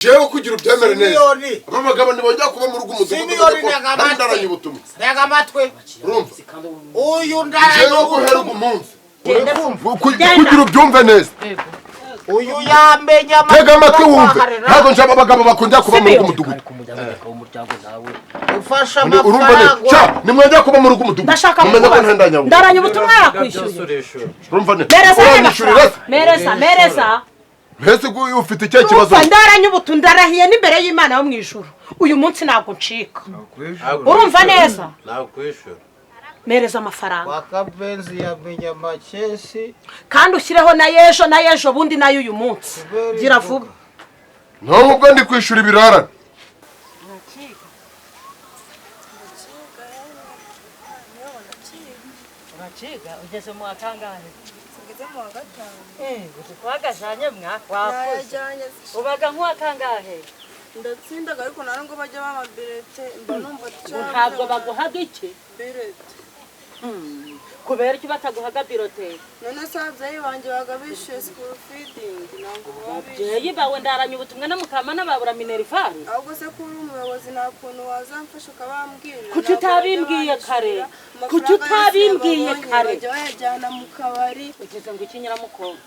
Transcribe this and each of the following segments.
Jewe kugira ubyemere neza. Simiyoni. Aba bagabo ntibongera kuba mu rugo, umudugudu. Simiyoni, ko ntega nari amatwi. ndaranye ubutumwa. Ntega amatwi. Urumva? Uyu Jewe ndaranye guhera ubutumwa. ugu munsi. Genda. Kugira ubyumve neza. Uyu yamenya. Tega amatwi wumve, ntabwo nshaka abagabo bakongera kuba mu rugo, umudugudu. Ufashe Urumva neza? amafaranga. Sha, nimwongera kuba mu rugo, umudugudu, Ndashaka mumenye ko kukubaza. ntendanya. Ndaranye ubutumwa yakwishyuye? Urumva neza? Mereza aya Uranyishyurira mafaranga. se? Mereza, mereza. Mbese ufite ikihe kibazo? Urumva, ndaranye ubutu, ndarahiye n'imbere y'Imana yo mu ijuru, uyu munsi ntabwo ncika. Urumva neza? Nakwishura. Mereza amafaranga. Wakabenzi yamenya amakesi. Kandi ushyireho na y'ejo, na y'ejo bundi, n'ay'uyu uyu munsi. Gira vuba. Nubwo ndi kwishyura ibirarane. Uraciga, ugeze mu wa kangahe? Ngeze mu wa gatanu. Wagajanye mwa wakuze. Nayajyanye. Ubaga nk'uwa kangahe? Ndatsindaga, ariko nta nubwo bajya bampa birete, mba numva. Ntabwo baguhaga iki? Birete. Kubera iki bataguhaga birote? None se ababyeyi banjye baga bishyuye school feeding, ntabwo baba bishyuye. Ababyeyi bawe ndaranye ubutumwa na Mukamana babura minerval. Ahubwo se ko uri umuyobozi, nta kuntu wazamfasha ukabambwira? Kuki Ntabwo bajya utabimbwiye kare? banyishyura. Kuki Amafaranga yose utabimbwiye babonye, kare? bajya bayajyana mu kabari. Ugeze ngo iki, nyiramukobwa?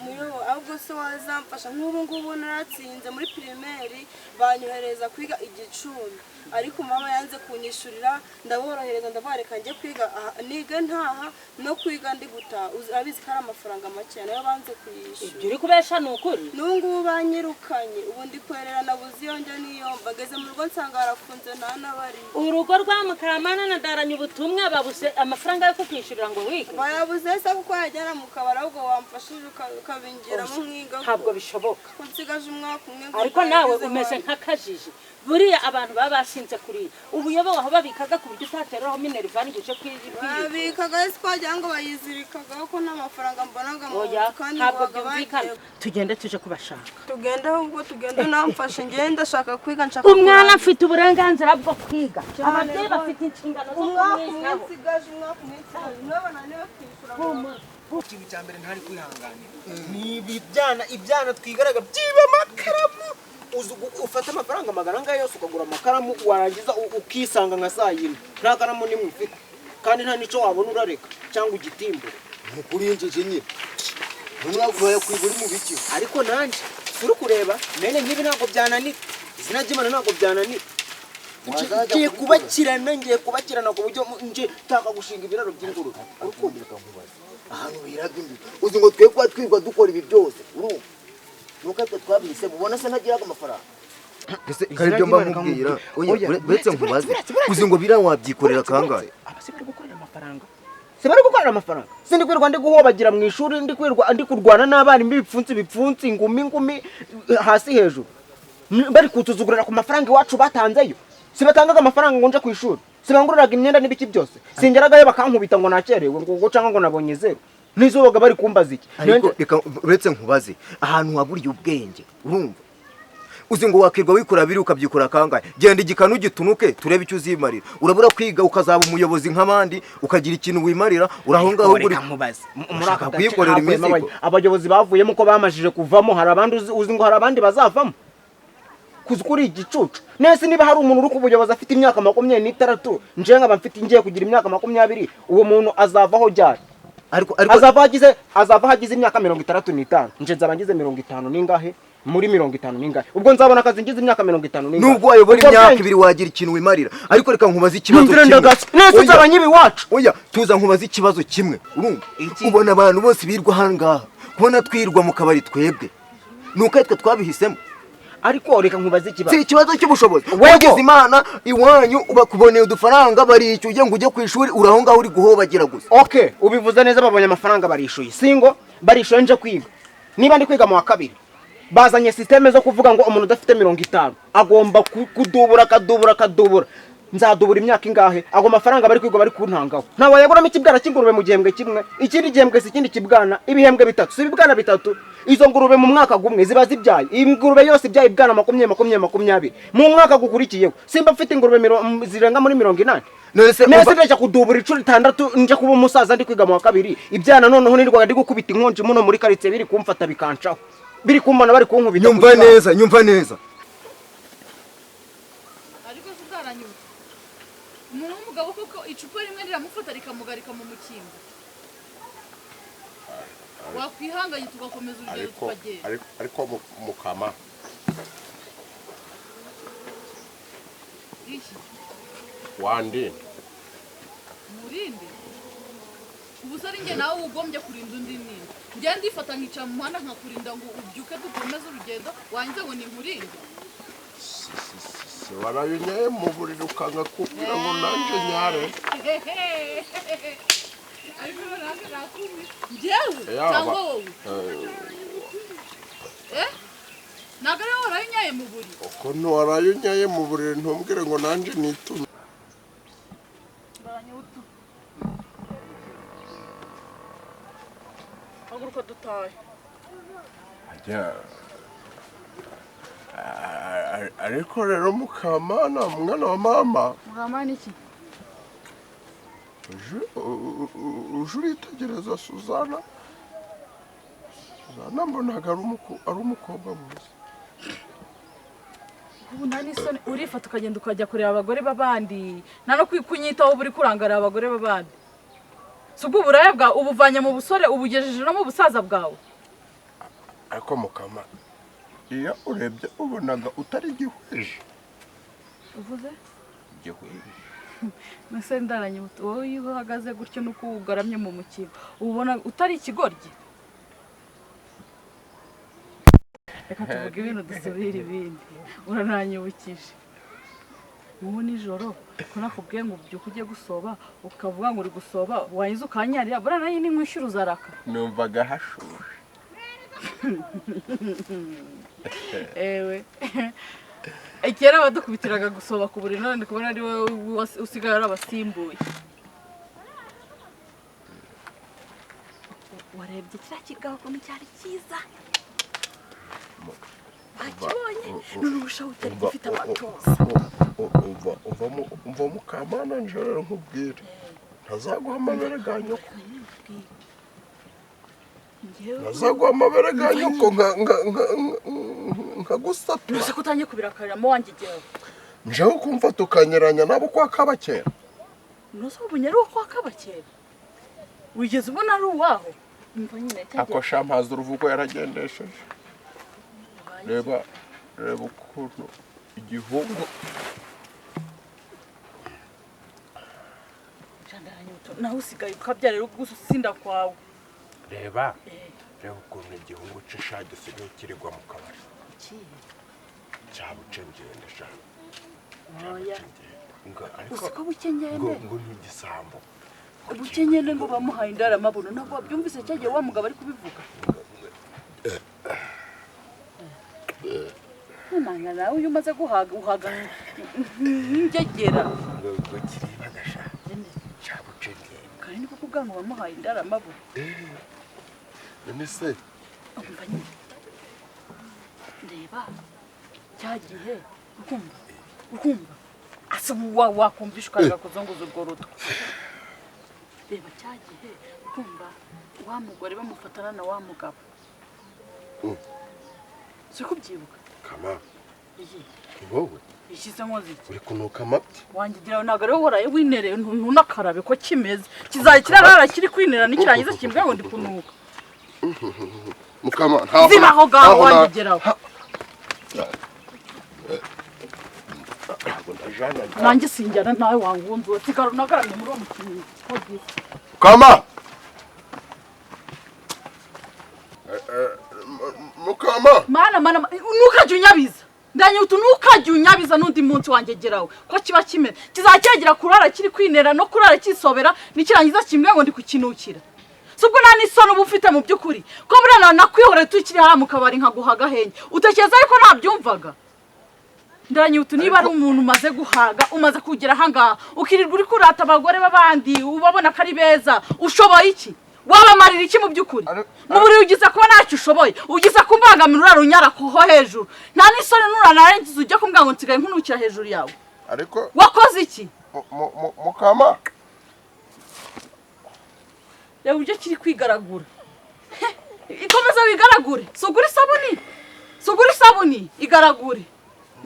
Umva, ahubwo se wazamfasha, nk'ubu ngubu naratsinze muri primaire, banyohereza kwiga igicumbi, ariko mama yanze kunyishyurira. Ndaborohereza, ndabareka njye kwiga aha, niga ntaha no kwiga ndi gutaha. Urabizi ko ari amafaranga make, nayo banze kuyishyura. Ibyo uri kubesha ni ukuri? N'ubu ngubu banyirukanye, ubu ndi kwerera, nabuze iyo njya n'iyo mva. Ngeze mu rugo nsanga harafunze, nta n'abari. Urugo rwa Mukamana na ndaranye ubutumwa babuze amafaranga yo kukwishyurira ngo wige? Bayabuze se kuko yajyana mu kabari. Ahubwo wamfashije ukabingiramo nkiga. Ntabwo bishoboka. Ko nsigaje umwaka umwe ngo Ariko nawe ndangize. umeze nk'akajiji. Buriya abantu baba basinze kuriya ubuyobe aho babikaga, ku buryo utatereraho minerval ngo uje kwiga. Babikaga ese twagira ngo bayizirikagaho, ko nta mafaranga mbonaga mu Oya. nzu kandi Ntabwo babaga byumvikana. bagiye. Tugende tuje kubashaka. Tugende, ahubwo tugende unamfashe, ngende, ndashaka kwiga, nshaka Umwana kurangiza. afite uburenganzira bwo kwiga. Cyane Ababyeyi rwose. bafite inshingano zo Umwaka umwe kumwitaho. nsigaje, umwaka umwe nsigaje, niba bananiwe kwishyura. Ikintu cya mbere ntari kwihanganira ni ibi byana, ibyana twigaraga byiba amakaramu. Uzi ufata amafaranga magana angahe yose ukagura amakaramu, warangiza ukisanga nka saa yine nta karamu nimwe ufite, kandi nta n'icyo wabona urareka cyangwa ugitimbura. Kuri injiji nyine, none kwiga uri mu biki? Ariko nanjye turi kureba mene nk'ibi ntabwo byananira, izina ry'Imana ntabwo byananira. Wazajya Ngiye kubikora. kubakirana, ngiye kubakirana ku buryo nje nshaka gushinga ibiraro by'ingurube. Urukundo, reka nkubaze, ahantu hiraga imbi, uzi ngo twe kuba twirwa dukora ibi byose, urumva nuko twe twabihisemo, ubona se ntagiraga amafaranga? Kare ibyo mba nkubwira. Oya, uretse nkubaze, uzi ngo biriya wabyikorera kangahe? Aba se bari gukorera amafaranga? Se bari gukorera amafaranga? Si ndi kwirirwa ndi guhobagira mu ishuri, ndi kwirirwa ndi kurwana n'abarimu, ibipfunsi ibipfunsi, ingumi ingumi, hasi hejuru, bari kutuzugurira ku mafaranga iwacu batanzeyo? Si batangaga amafaranga ngo nje ku ishuri? Si banguriraga imyenda n'ibiki byose? Singeragayo bakankubita ngo nakerewe, ngo cyangwa ngo nabonye zeru? N'izubaga bari kumbaza iki? Ariko reka, uretse nkubaze, ahantu waburiye ubwenge, urumva, uzi ngo wakirwa wikora biri ukabyikora kangahe? Genda igikanu gitunuke turebe icyo uzimarira. Urabura kwiga ukazaba umuyobozi nk'abandi, ukagira ikintu wimarira, uri aho ngaho Reka uri nkubaze, muri Ushaka aka gace kwikorera havuyemo imizigo? Abayobozi bavuyemo ko bamajije kuvamo, hari abandi uzi ngo hari abandi bazavamo? Kuzi kuri igicucu nese, niba hari umuntu uri ku buyobozi afite imyaka 26, nje nkaba mfite ngiye kugira imyaka 20, uwo muntu azavaho ryari? Ariko Azavaho agize imyaka 65, nje nzaba ngize 50 n'ingahe? Muri 50 n'ingahe? Ubwo nzabona akazi ngize imyaka 50 n'ingahe? Nubwo wayobora Ubwo imyaka bwenge- 2 wagira ikintu wimarira. Ariko reka nkubaze ikibazo Nyumvire. kimwe. Ndagasa nese. Oya. Nzaba nyiba iwacu? Oya, tuza nkubaze ikibazo kimwe. Urumva, Iki? ubona abantu bose birwa ahangaha, kubona twirwa mu kabari twebwe nuko twe twabihisemo? Ariko reka nkubaze ikibazo. Si ikibazo cy'ubushobozi. Wego. Wagize Imana iwanyu bakuboneye udufaranga, barishyuye ngo ujye ku ishuri, uri aho ngaho uri guhobagira gusa. Okay, ubivuze neza. Babonye amafaranga barishyuye, singo barishyuye nje kwiga. Niba ndi kwiga mu wa kabiri, bazanye système zo kuvuga ngo umuntu udafite 50 agomba kudubura, akadubura, akadubura. Nzadubura imyaka ingahe? Ago mafaranga bari kwiga bari kuntangaho, ntawe yaguramo ikibwana cy'ingurube mu gihembwe kimwe, ikindi gihembwe si ikindi kibwana, ibihembwe bitatu si ibibwana bitatu. Izo ngurube mu mwaka gumwe ziba zibyaye, ingurube yose ibyaye ibwana 20, 20, 20. Mu mwaka gukurikiyeho simba mfite ingurube zirenga muri 80? None se Nese ndajya kudubura inshuro itandatu nje kuba umusaza ndi kwiga mu wa kabiri, ibyana noneho nirwaga ndi gukubita inkonji muno muri karitsiye biri kumfata bikancaho. Biri kumbona bari kunkubita. Nyumva neza, nyumva neza. Ariko se utaranyuze umuntu w'umugabo koko, icupa rimwe riramufata rikamugarika mu mukingo, wakwihanganye tugakomeza urugendo Ariko tukagenda. Ariko mukama. Iki? Wandinde. Murinde ubu se ari njye nawe ugombye kurinda undi nini? Njye ndifata nkicara mu muhanda nkakurinda ngo ubyuke dukomeze urugendo, wangize ngo ninkurinde? Se warayunyaye mu buriri ukanga kubwira ngo nanjye nyare? Ariko nanjye nakumye njyewe Yaba. Cyangwa wowe, eh, ntabwo ari wowe warayunyaye mu buriri. Ukuntu warayunyaye mu buriri ntumbwire ngo nanjye nitume. Haguruka dutahe. Ajya. Ariko rero mukamana, mwana wa mama. Mukamana iki? Uje uritegereza Suzana. Suzana mbonaga ari umukobwa mwiza. Ubu nta n'isoni, urifata ukagenda ukajya kureba abagore b'abandi, nta no kunyitaho, uba uri kurangarira abagore b'abandi. Si ubwo uburaya bwawe ubuvanye mu busore ubugejeje no mu busaza bwawe? Ariko mukama, iyo urebye ubonaga utari igihweje. Uvuze? Igihweje. Mbese ndaranye, wowe iyo uhagaze gutyo nuko ugaramye mu mukingo, ubona utari ikigoryi? Reka tuvuge ibintu dusubire ibindi. Urananyibukije ubu nijoro ko nakubwiye ngo ubyuke ujye gusoba, ukavuga ngo uri gusoba, warangiza ukanyarira. Buriya nanjye nimwishyura uzaraka. Numvaga hashushe. Ewe, kera badukubitiraga gusoba ku buriri, none ndi kubona ari wowe usigaye warabasimbuye. Warebye kiriya kigabo ukuntu cyari cyiza? Wakibonye? None ubushaho cyari gifite amatuza. Umva mukamana, nje rero nkubwire, ntazaguha amabere ga nyoko. Njyewe Ntazaguha amabere ga nyoko nkagusatura. Ntuzi ko utangiye kubirakariramo wanjye igihe. Njewe kumva tukanyeranya nabo kwa Kabakera. Ntuzi ubu ari uwo kwa Kabakera, wigeze ubona ari uwaho? Umva nyine cyagiye. Ako shampaza uruvugo yaragendesheje. Reba, reba ukuntu igihungu. Nawe usigaye ukabyara rero gusinda kwawe. Reba, reba ukuntu igihungu c'isha gisigaye kirirwa mu kabari cyabucengende sha. Oya. Ngo ariko Uzi ko bukenyene ngo ni igisambo. Bukenyene ngo bamuhaye indaramabuno, ntabwo wabyumvise cyagiye wa mugabo ari kubivuga? Nanga nawe iyo umaze guhaga uhaga nk'ingegera. Ngo kiriba gasha cyabucengende. Kandi ni kuko ubwanwa bamuhaye indaramabuno. None se Umva nyine, reba cya gihe, ukumva, ukumva asa wa wakumvisha ukaza kuzunguza urwo rutwe. Reba cya gihe, ukumva wa mugore bamufatana na wa mugabo. Si kubyibuka? Kama. Iyi. Ni wowe. Ishyize nkoze iki? Uri kunuka amabyi. Wangigira ntabwo ariwe waraye winereye, ntunakarabe ko kimeze kizajya kirarara kiri kwinera, nikirangiza kimbwira ngo ndi kunuka. Mukama, ntaho Ziba aho ngaho. ntaho Wangigeraho. Ntabwo ndajana. Nanjye sinjyana nawe wangunze, sigara unagaramye muri uwo mukinnyi. Mukama, mukama. Mana, mana, ntukajye unyabiza ndanyuta, ntukajye unyabiza n'undi munsi wanjye gerawe ko kiba kimeze kizacyegera kurara kiri kwinera no kurara kisobera, nikirangiza kimwe ngo ndi kukinukira. Si ubwo nta n'isoni uba ufite mu by'ukuri, ko buriya nakwihoreye tukiri hariya mu kabari nkaguha agahenge, utekereza ariko ntabyumvaga? Ndanyuta, niba ari umuntu umaze guhaga, umaze kugera ahangaha ukirirwa uri kurata abagore b'abandi, ubabona ko ari beza, ushoboye iki? Wabamarira iki mu by'ukuri? Mu buriri ugize kuba ntacyo ushoboye, ugize kumbangamira, urara unyara ho hejuru, nta n'isoni? Nuranarangiza ujya kumbwira ngo nsigaye nkunukira hejuru yawe. Ariko Wakoze iki? Mukama. Reba uburyo kiri kwigaragura. Ikomeza wigaragure. Sugura isabuni. Sugura isabuni igaragure.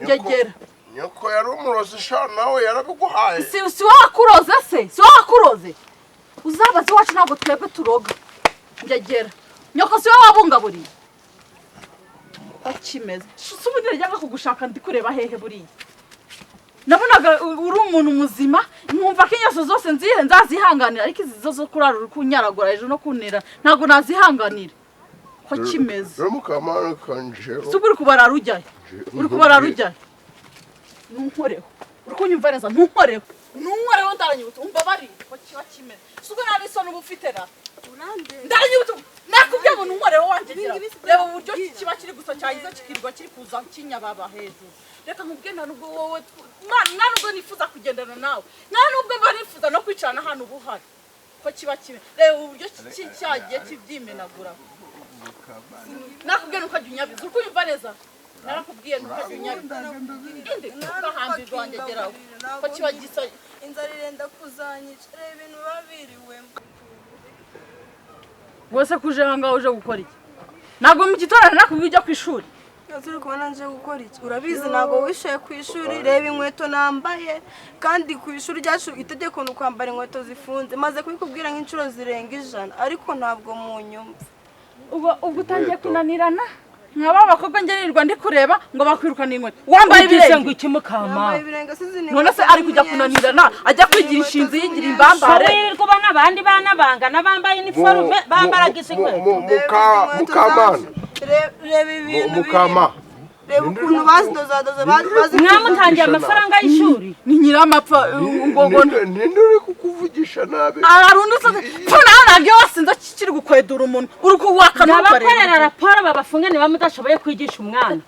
Ngegera. Nyoko yari umurozi sha nawe yarabiguhaye. Si wakuroze se? Si wakuroze? Uzabaze wacu ntabwo twebwe turoga. Ngegera. Nyoko si wowe wabungaburiye. Akimeze. Subundi najyaga kugushaka ndi kureba hehe buriya. Nabonaga uri umuntu muzima nkumva ko inyaso zose nzihe nzazihanganira ariko izi zo kurara uri kunyaragura ejo no kunera ntabwo nazihanganira. Ko kimeze. Mukamana kanje. Suburi kubarara ujyayo. Uri kubarara ujyayo. Ntunkoreho. Uri kunyumva neza ntunkoreho. Ntunkoreho ndaranyibutse umbabari ko kiba kimeze. Subwo nta n'isoni uba ufite ra. Ndaranyibutse nakubwiye ngo ntunkoreho wanjye gira. Reba uburyo kiba kiri gusa cyayiza kikirwa kiri kuza kinyababa hejuru. Reka nkubwiye nta nubwo wowe nta nubwo nifuza kugendana nawe. Nta nubwo mba nifuza no kwicarana hano ubu hari. Ko kiba kimeze. Reba uburyo cyagiye kibyimenagura. Nakubwiye ntukajya unyabiza. Uri kunyumva neza? Narakubwiye ntukajya unyabiza. Inde ukahambirwa wanjye geraho. Ko kiba gisa inzara irenda kuzanyica. Reba ibintu babiriwemo. Wese kuje hanga uje gukora iki? Ntabwo mu gitondo nakubwiye ujya ku ishuri. Uri kubona nje gukora iki? Urabizi ntabwo wishuye ku ishuri. Reba inkweto nambaye kandi ku ishuri ryacu itegeko ni ukwambara inkweto zifunze. Maze kubikubwira nk'inshuro zirenga 100 ariko ntabwo munyumva. Ubwo utangiye kunanirana nkaba abakobwa ngerirwa ndi kureba ngo bakwirukana inkweto. Wambaye ibirenge ngo iki mukama? None se ari kujya kunanirana ajya kwigira inshinzi yigira imbambare. Wirirwa ubona abandi bana bangana bambaye iniforume bambaraga izi nkweto. Mukamana. Reba ibintu Mukama. Reba ukuntu bazidozadoza bazi. Mwamutangiye amafaranga y'ishuri. Ni nyiramapfa ngo ninde uri kukuvugisha nabi? Ararundutse nawe ntabwo wasinze kiri gukwedura umuntu uri kuwaka n'abakorera raporo babafunge niba mudashoboye kwigisha umwana.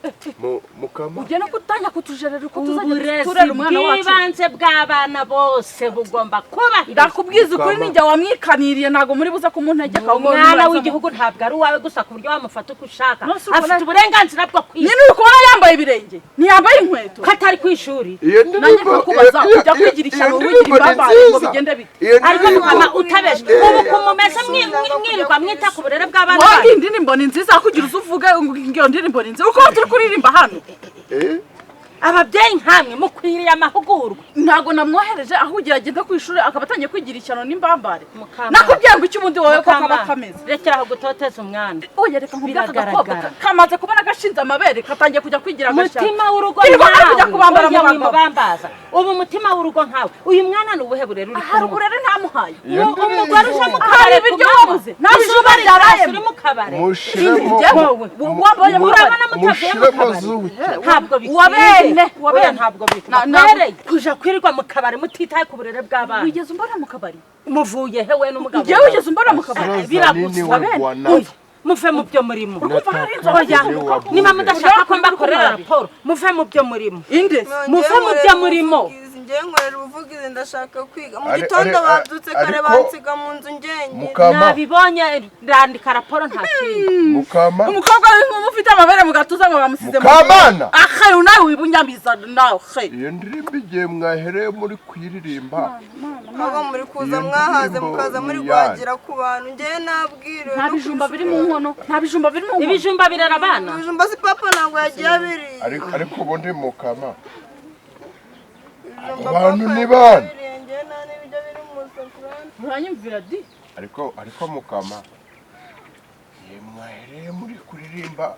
Mukama. Ujye no kutanya kutujerera uko tuzajya turera umwana wacu. Ubwibanze bw'abana bose bugomba kubahirizwa. Ndakubwiza ukuri ninjye wamwikaniriye ntabwo muri buze kumuntegeka. Umwana w'igihugu ntabwo ari uwawe gusa ku buryo wamufata uko ushaka. Afite uburenganzira bwo kwiga. Nyine uri kubona yambaye ibirenge ntiyambaye inkweto ko atari ku ishuri. Nanjye kukubaza ujya kwigira ishyano wigira imbambare ngo bigende bite? Ariko mukama utabesha ubu kumumeze mwirirwa mwita ku burere bw'abana banyu. Iyi ndirimbo ni nziza kugira uze uvuge ngo iyo ndirimbo ni nziza uko turi kuririmba hano. Ababyeyi nkamwe mukwiriye amahugurwa. Ntabwo namwohereje aho ugira agenda ku ishuri akaba atangiye kwigira ishyano n'imbambare. Nakubwiye ngo icyo ubundi wowe ko kaba kameze. Rekera aho gutoteza umwana. Oya reka nkubwire aka gakobwa kamaze kubona gashinze amabere katangiye kujya kwigira agashyano. Mutima w'urugo nkawe mubambaza. Ubu mutima w'urugo nkawe. Uyu mwana ni ubuhe burere uri kumwe? Hari uburere ntamuhaye. Umugore uje mu kabare ibiryo wabuze. Nta bijumba byaraye uri mu kabare. Urabona mutavuye mu kabare. Ntabwo bikwiye. Wabene ntabwo bikwiye. Kuja kwirirwa mu kabari mutitaye ku burere bw'abana. Wigeze umbona mu kabari? Muvuye he we n'umugabo? Ngewe wigeze umbona mu kabari? Biragusa. Muve mu byo murimo. Niba mudashaka ko mbakorera raporo, muve mu byo murimo. Inde? Muve mu byo murimo. Ngiye nkorera ubuvugizi ndashaka kwiga. Mu gitondo babyutse kare bansiga mu nzu ngenyine. Nabibonye ndandika raporo nta kindi. Mukama. Umukobwa w'inkumi ufite amabere mu gatuza ngo bamusize mu. Mukamana. Ahe nawe wibunyambiza nawe he. Iyo ndirimbo igihe mwahereye muri kuyiririmba. Ntabwo muri kuza mwahaze mukaza muri gwagira ku bantu. Ngiye nabwiriwe. Nta bijumba biri mu nkono. Nta bijumba biri mu nkono. Ibijumba birara abana. Ibijumba si papa ntabwo yagiye abiriye. Ariko ubundi mukama. Abantu ni bana. Muranyumvira di. Ariko mukama. Ye mwahereye muri kuririmba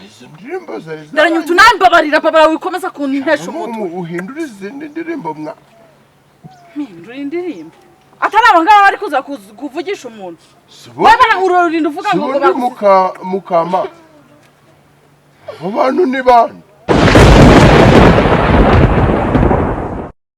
izo ndirimbo zari. Ndaranyutu nambabarira babara wikomeza kuntesha umutwe. Uhindura izindi ndirimbo mwa. Mpindura indirimbo. Atari aba ngaba bari kuza kuvugisha umuntu. Wewe ururinda uvuga ngo ngo mukama. Abo bantu ni bande?